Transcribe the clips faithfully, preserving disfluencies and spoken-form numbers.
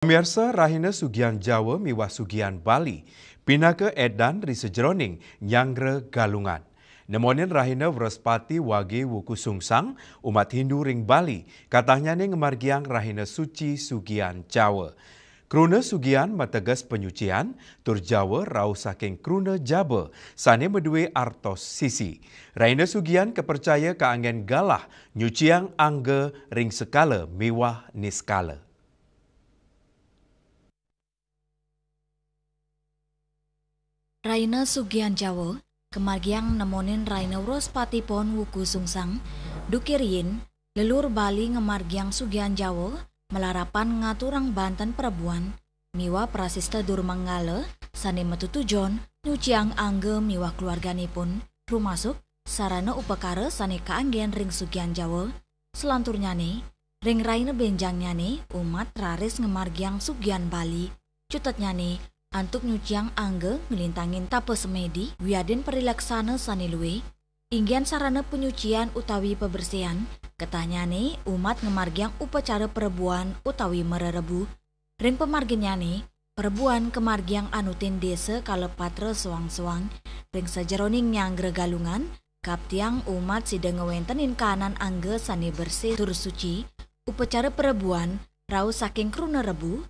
Pamirsa, Rahina Sugian Jawa miwah Sugian Bali pinaka edan ri sajeroning nyanggra Galungan. Nemonin Rahina Wrespati Wage Wuku Sungsang, umat Hindu ring Bali katahnyane ngamargiang Rahina Suci Sugian Jawa. Kruna Sugian mateges panyucian, tur Jawa rauh saking kruna jaba sane madue artos sisi. Rahina Sugian kapercaya kaanggen galah nyuciang angga ring sekala miwah niskala. Rahina Sugian Jawa kamargiang nemonin Rahina Wrespati Pon Wuku Sungsang, duke riin, leluhur Bali ngamargiang Sugian Jawa malarapan ngaturang banten prabuan miwah prasista durmanggala sane matutujon nyuciang angga miwah keluarganipun, rumasuk sarana upakara sane kaanggen ring Sugian Jawa. Selanturnyane, ring rahina benjangnyane, umat raris ngamargiang Sugian Bali. Cutetnyane, antuk nyuciang angga nglintangin tapa semedi wiadin parilaksana sane luwih, inggian sarana panyucian utawi pabersihan. Ketahnyane, umat ngamargiang upacara prabuan utawi marerebu. Ring pamarginnyane, prabuan kamargiang anutin desa kala patra soang-soang. Ring sajeroning nyanggra Galungan, kaptiang umat sida ngwentenin kahanan angga sane bersih tur suci. Upacara prabuan rauh saking kruna rebu,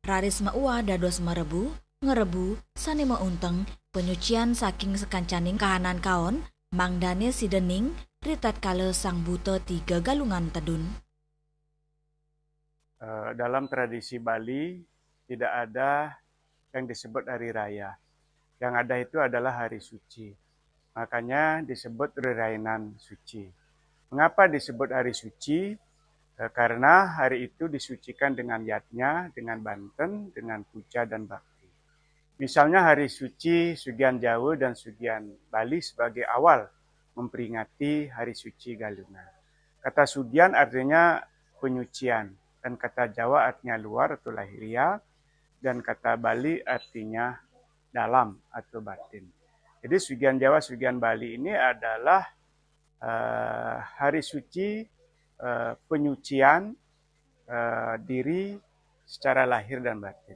raris mauah dados marebu, ngrebu, sane maunteng, panyucian saking sakancaning kahanan kaon, mangdane sida ning ritatkala Sang Buta Tiga Galungan tedun. Eh, dalam tradisi Bali tidak ada yang disebut hari raya. Yang ada itu adalah hari suci. Makanya disebut Rerainan Suci. Mengapa disebut hari suci? Eh, karena hari itu disucikan dengan yadnya, dengan banten, dengan puja dan bakti. Misalnya hari suci Sugian Jawa dan Sugian Bali sebagai awal memperingati hari suci Galungan. Kata Sugian artinya penyucian, dan kata Jawa artinya luar atau lahiriah, dan kata Bali artinya dalam atau batin. Jadi Sugian Jawa, Sugian Bali ini adalah eh, hari suci, eh, penyucian eh, diri secara lahir dan batin.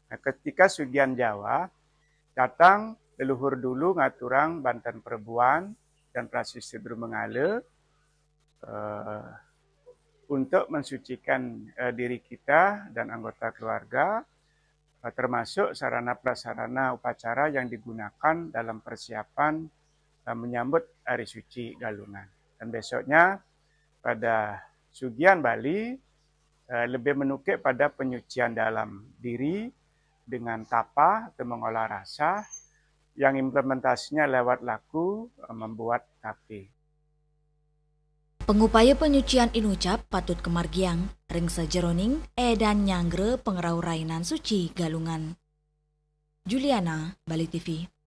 Nah, ketika Sugian Jawa datang, leluhur dulu ngaturang banten prabuan dan prasista durmanggala, eh, untuk mensucikan eh, diri kita dan anggota keluarga, eh, termasuk sarana prasarana upacara yang digunakan dalam persiapan eh, menyambut Hari Suci Galungan. Dan besoknya pada Sugian Bali eh, lebih menukik pada penyucian dalam diri dengan tapa atau mengolah rasa yang implementasinya lewat laku eh, membuat tapi. Pangupaya panyucian inucap patut kamargiang ring sajeroning edan nyanggra pangrauh Rainan Suci Galungan. Juliana, Bali T V.